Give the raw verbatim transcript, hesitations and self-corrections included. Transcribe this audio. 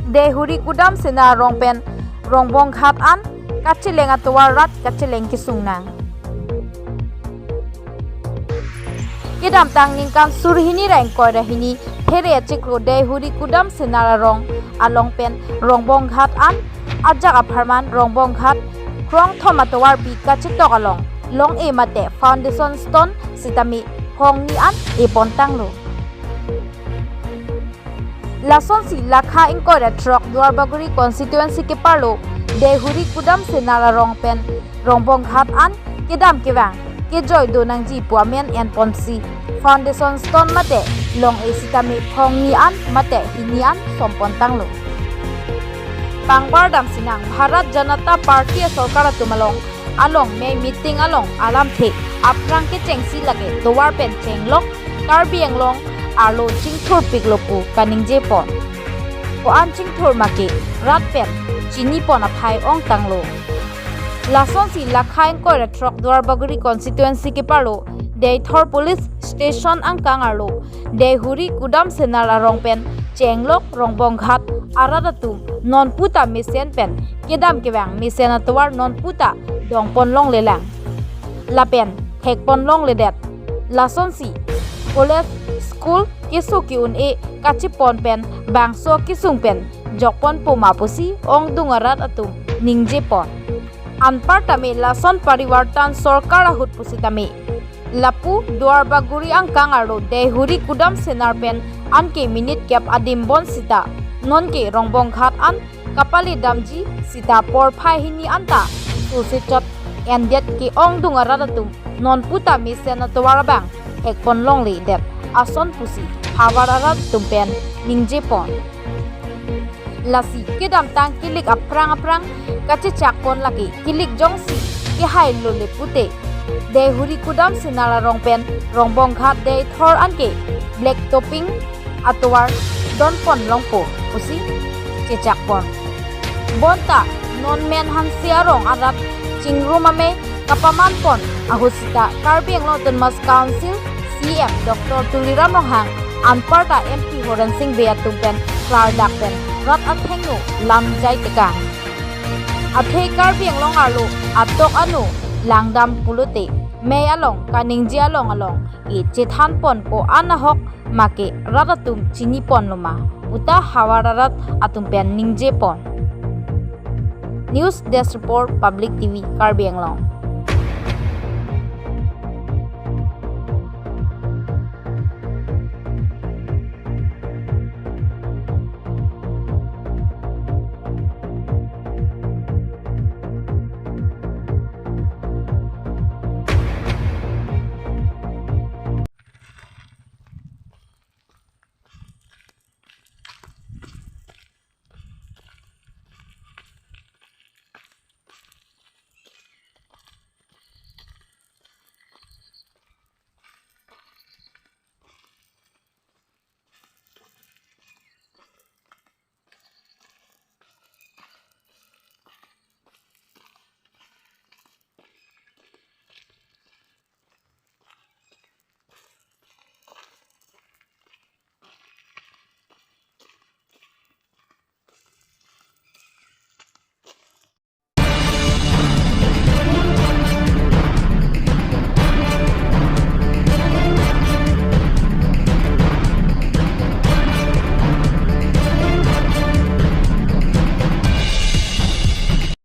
Deihori Kudam Senar arong pen Rongbong Ghat an kacheleng atovar rat kacheleng kesung nang. Kedamtang ningkan suri hini ra ingkoi ra hini, phere achiklo Deihori Kudam Senar arong along pen Rongbong Ghat an ajak apharman Rongbong Ghat krongthom atovarpi kachetok along long-e mate foundation stone sitame phongni an epon tanglo. Lasonsi lakha ingkoi ra throk Duarbagori constituency keparlo Deihori Kudam Senar arong pen Rongbong Ghat an kedam kevang kejoi do nangji pu amen enponsi foundation stone mate long-e sitame phongni an mate hini an sompon tanglo. Pangbar damsinang, Bharat Janata Party asorkar atum along along mei meeting along alamthe aphrang kechengsi lake tovar pen chenglok Karbi Anglong arlo chingthurpiklo pu kaningjepon. Ko-an chingthur make rat pen chinipon aphai ong tanglo. Lasonsi lakha ingkoi ra throk Duarbagori constituency keparlo Deithor police station angkang arlo Deihori Kudam Senar arong pen chenglok Rongbong Ghat arat atum nonputa mesen pen kedam kevang mesen atovar nonputa dongpon longlelang lapen thekpon longledet. Lasonsi college, school keso ke-un-e kachepon pen bangso kesung pen jokponpo ma pusi ongdung arat atum ningjepon. Anpartame lason parivartan sorkar ahut pusitame lapu Duarbagori angkang arlo Deihori Kudam Senar pen anke minute kep adim bon sita nonke Rongbong Ghat an kapale damji sita porphai hini anta susichot endet ke ongdung arat atum nonputa mesen atovar abang thekpon longledet ason pusi havar arat atum pen ningjepon. Lasi kedamtang kilik aphrang aphrang kachechakpon lake kilik jongsi kehailole pute Deihori Kudam Senar arong pen Rongbong Ghat Deithor anke black topping atovar donpon longpo pusi chechakpon. Bonta non men hanse arong arat chingrum amei kapamanpon ahut sita Karbi Anglong Autonomous Council C E M Doctor Tuliram Ronghang anparta M P Horen Sing Bey atum pen klardak pen rat athengno lamjai tekang. Athe Karbi Anglong arlo atok ano langdam pulote mei along kaningje along along kechethanpon ko-an ahok make rat atum chinipon loma puta havar arat atum pen ningjepon. News Desk Report, Public T V, Karbi Anglong.